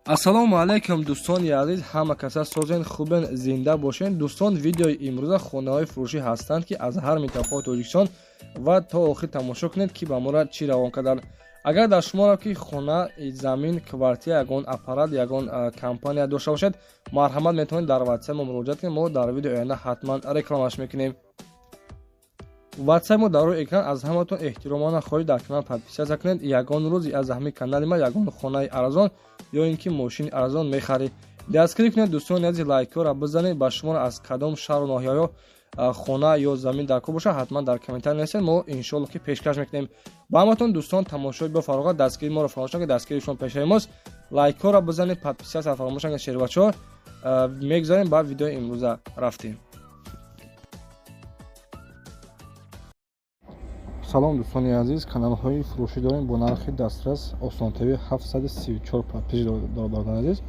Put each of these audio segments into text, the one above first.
Ассалому алайкум, дӯстони азиз, ҳама каса созен, хубен, зинда бошен. Дӯстон, видеои имрӯза хонаҳои фурӯшӣ ҳастанд, ки аз ҳар минтақаи Тоҷикистон, ва то охир тамошо кунед, ки ба моро чӣ равон карданд. Агар дар шуморо ки хона, замин, квартира, ягон аппарат, ягон компания дошта бошед, марҳамат, метавонед дар ватсап мо муроҷиат кунед. Мо дар видеои оянда ҳатман рекламаш мекунем. Ватсап мо дар рӯи экран. Аз ҳаматон эҳтиромона хоҳиш, дар канал подписаться кунед. Ягон рӯз аз ҳамин канали ма ягон хонаи арзон ё ин ки мошини арзон мехаред. Дастгирӣ кунед, дӯстони азиз, лайкҳоро бизанед. Ба шуморо аз кадом шаҳру ноҳияҳо хона ё замин дар кор бошад, ҳатман дар комментарий нависед, мо иншоалло ки пешкаш мекунем ба ҳаматон. Дӯстон, тамошои бо фароғат, дастгирии моро фаромӯш накунед, дастгирии шумо пешаи мост. Лайкҳоро бизанед, подписаться фаромӯш накунед. Шербачаҳо, мегузарем ба видеои имрӯза, рафтем. Салом, дӯстони азиз, каналҳои фурӯшӣ дорем бо нархи дастрас. Осон ТВ 734 подписчик дорад. Бародари азиз,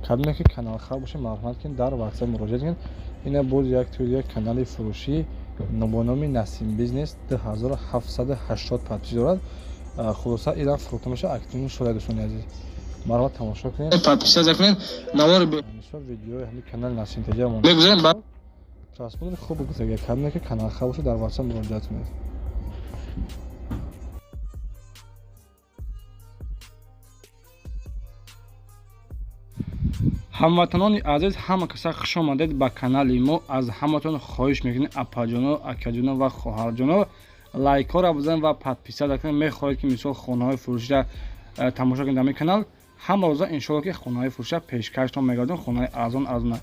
кадоме ки каналхар бошед, марҳамат кунед, дар ватсап муроҷиат кунед. Ина боз як тӯи як канали фурӯшӣ бо номи Насим Бизнес, 2780 подписчик дорад. Хулоса, инам фурӯхта мешавад, активно шуда. Дӯстони азиз, марҳамат, тамошо кунед, подписаться кунед, навори мисол видеои ҳамин канали Насим ТЖ мегузарем ба просмотри хуб гузаред. Кадоме ки каналхар бошед, дар ватсап муроҷиат кунед. Ҳамватанони азиз, ҳама каса хуш омадед ба канали мо. Аз ҳаматон хоҳиш мекунем, апаҷоно, акаҷоно ва хоҳарҷоно, лайкҳоро бизанед ва подписаться кунед. Мехоҳед ки мисол хонаҳои фурӯширо тамошо кунед, дар ин канал ҳама рӯза иншоалло ки хонаҳои фурӯширо пешкаштон мегардонем, хонаи арзон арзона.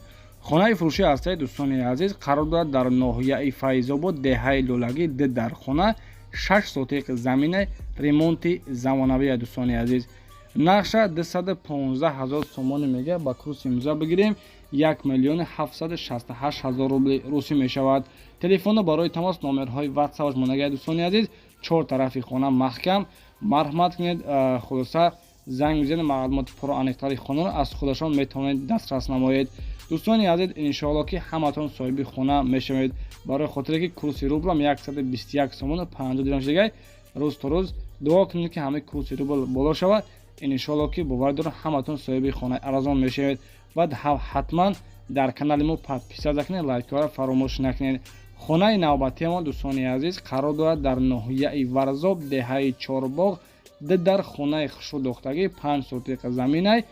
Хонаи фурӯшӣ ҳастаи, дӯстони азиз, қарор дорад дар ноҳияи Файзобод, деҳаи Лолагӣ, ду дар хона, 6 сотиқ замина, ремонти замонавия. Дӯстони азиз, нархша 215 000 сомонӣ мега. Ба курси имрӯза бигирем, 1 768 000 рубли русӣ мешавад. Телефоно барои тамос, номерҳои ватсапаш монагай. Дӯстони азиз, чор тарафи хона маҳкам, марҳамат кунед. Хулоса, занг мезанед, маълумоти пурра аниқтари хонаро аз худашон метавонед дастрас намоед. Дӯстони азиз, иншоалло ки ҳаматон соҳиби хона мешавед, барои хотире ки курси рублам 121 сомону 50 дирам шудагай. Рӯз то рӯз дуо кунед, ки ҳамаи курси рубл боло шавад. Иншоалло ки бовар дорам, ҳаматон соҳиби хонаи арзон мешавед. Баъд ҳатман дар канали мо подписаться кунед, лайкҳоро фаромӯш накунед. Хонаи навбатиамо, дӯстони азиз, қарор дорад дар ноҳияи Варзоб, деҳаи Чорбоғ, ду дар хонаи хушрӯдохтагӣ, 5 сотиқа заминай.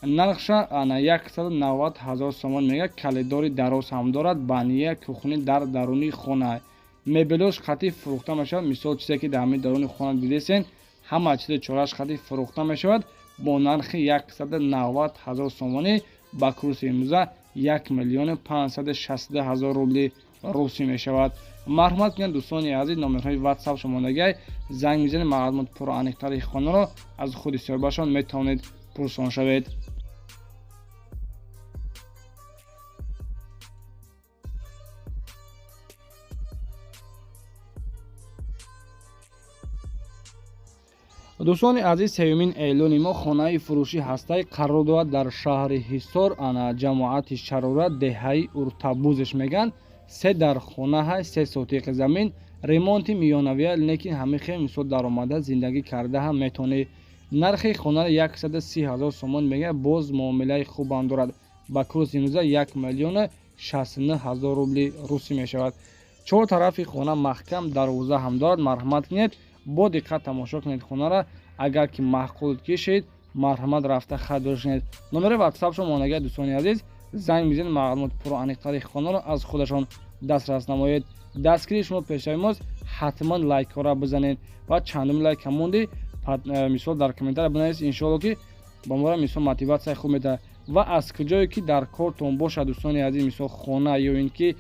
Нархша ана 190 000 сомон мега. Калидори дароз ҳам дорад, баня, кухня дар даруни хона, мебелош қатъи фурӯхта мешавад. Мисол, чизе ки дар ҳамин даруни хона дидесен, ҳама чизи чораш қатъи фурӯхта мешавад бо нархи 190 000 сомонӣ. Ба курси имрӯза 1 562 000 рубли русӣ мешавад. Марҳамат кунед, дӯстони азиз, номерҳои ватсап шумонагай, занг мезанед, маълумот пурра аниқтари хонаро аз худи соҳибашон метавонед пурсон шавед. Дӯстони азиз, сеюмин эълони мо хонаи фурӯшӣ ҳастаи, қарор дорад дар шаҳри Ҳисор, ана ҷамоати Шарора, деҳаи Уртабузеш мегӯянд. Се дар хона ҳаст, 3 сотиқи замин, ремонти миёнавия, лекин ҳамин хел мисол даромада зиндагӣ карда ҳам метавонед. Нархи хонаро 130 000 сомон мегӯяд, боз муомилаи хубам дорад. Ба курси имрӯза 1 069 000 рубли русӣ мешавад. Чор тарафи хона маҳкам, дарвоза ҳам дорад. Марҳамат кунед, бо диққат тамошо кунед хонаро. Агар ки маъқул кишед, марҳамат, рафта харидорӣ кунед. Номери ватсапшон монагай. Дӯстони азиз, занг мезанед, маълумоти пурра аниқтари хонаро аз худашон дастрас намоед. Дастгирии шумо пешаи мост. Ҳатман лайкҳоро бизанед ва чандуми лайка монди, мисол, дар комментария бинависед. Иншоалло ки ба мора мисол мотиватсияи хуб медиҳад. Ва аз куҷое ки дар кортон бошад, дӯстони азиз, мисол хона ё ин ки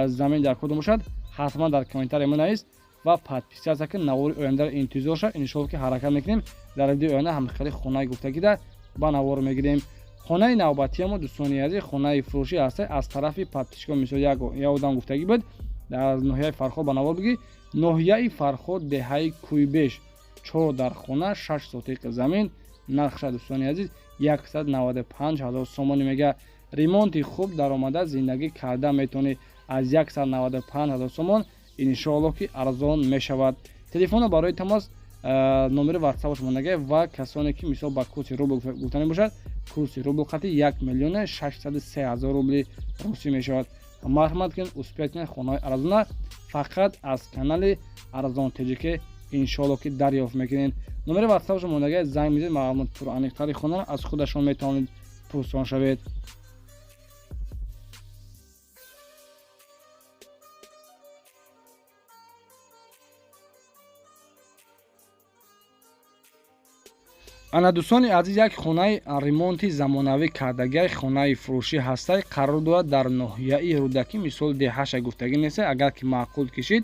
замин дар кортон бошад, ҳатман дар комментария бинавис ва подписаться кун. Навори ояндаро интизор шав. Иншоалло ки ҳаракат мекунем, дар видеои оянда ҳамхели хонаи гуфтагида ба навор мегирем. Хонаи навбатиамо, дӯстони азиз, хонаи фурӯшӣ ҳаста аз тарафи подписчикон. Мисол, як одам гуфтагӣ буд, аз ноҳияи Фархор ба навор бигӣ. Ноҳияи Фархор, деҳаи Кӯйбеш, чор дар хона, 6 сотиқи замин. Нархша, дӯстони азиз, 195 000 сомонӣ мега. Ремонти хуб, даромада зиндагӣ карда метавонӣ. Аз 195 000 сомон иншоалло ки арзон мешавад. Телефонро барои тамос, номери ватсапаш мондагай. Ва касоне ки мисол ба курси рубл гуфтанӣ бошад. Курси рубл қати 1 миллион 603 ҳазор рубли русӣ мешавад. Марҳамат кунед, успеть кунед, хонаҳои арзона фақат аз канали Арзон Теҷике иншоалло ки дарёфт мекунед. Номери ватсапшо мондага, занг мезанед, маълумот пурааниқтари хонаро аз худашон метавонед пурсон шавед. Ана, дӯстони азиз, як хонаи ремонти замонавӣ кардагиай, хонаи фурӯшӣ ҳастай, қарор дорад дар ноҳияи Рӯдакӣ. Мисол, деҳаша гуфтагӣ нест. Агар ки маъқул кишид,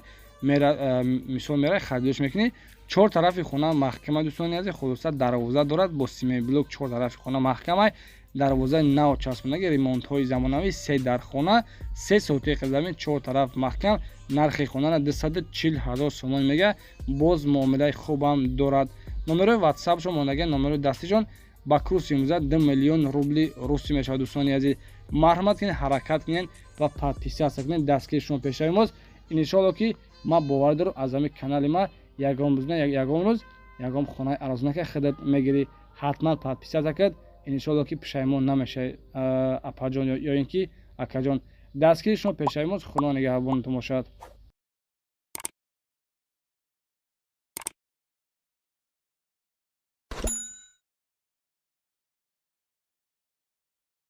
мисол, мерай, харидориш мекунӣ. Чор тарафи хона маҳкама, дӯстони азиз. Хулоса, дарвоза дорад бо симеблок, чор тарафи хона маҳкамай, дарвозаи нав часпондаги, ремонтҳои замонавӣ, се дар хона, 3 сотиқи замин, чор тараф маҳкам. Нархи хонара 240 ҳазор сомон мега, боз муомилаи хубам дорад. Номерои ватсапшо мондага, номерои дастишон. Ба курси имрӯза 2 миллион рубли русӣ мешавад. Дӯстони азиз, марҳамат кунед, ҳаракат кунед ва подписаться кунед. Дастгири шумо пешаи мост. Иншоалло ки ман бовар дорам, аз ҳамин канали ма ягон рӯз, ягон рӯз ягон хонаи арзонака худат мегирӣ. Ҳатман подписаться кард, иншоалло ки пушаймон намешавед, апаҷон ё ин ки акаҷон. Дастгири шумо пешаи мост. Худо нигаҳбонатон бошад.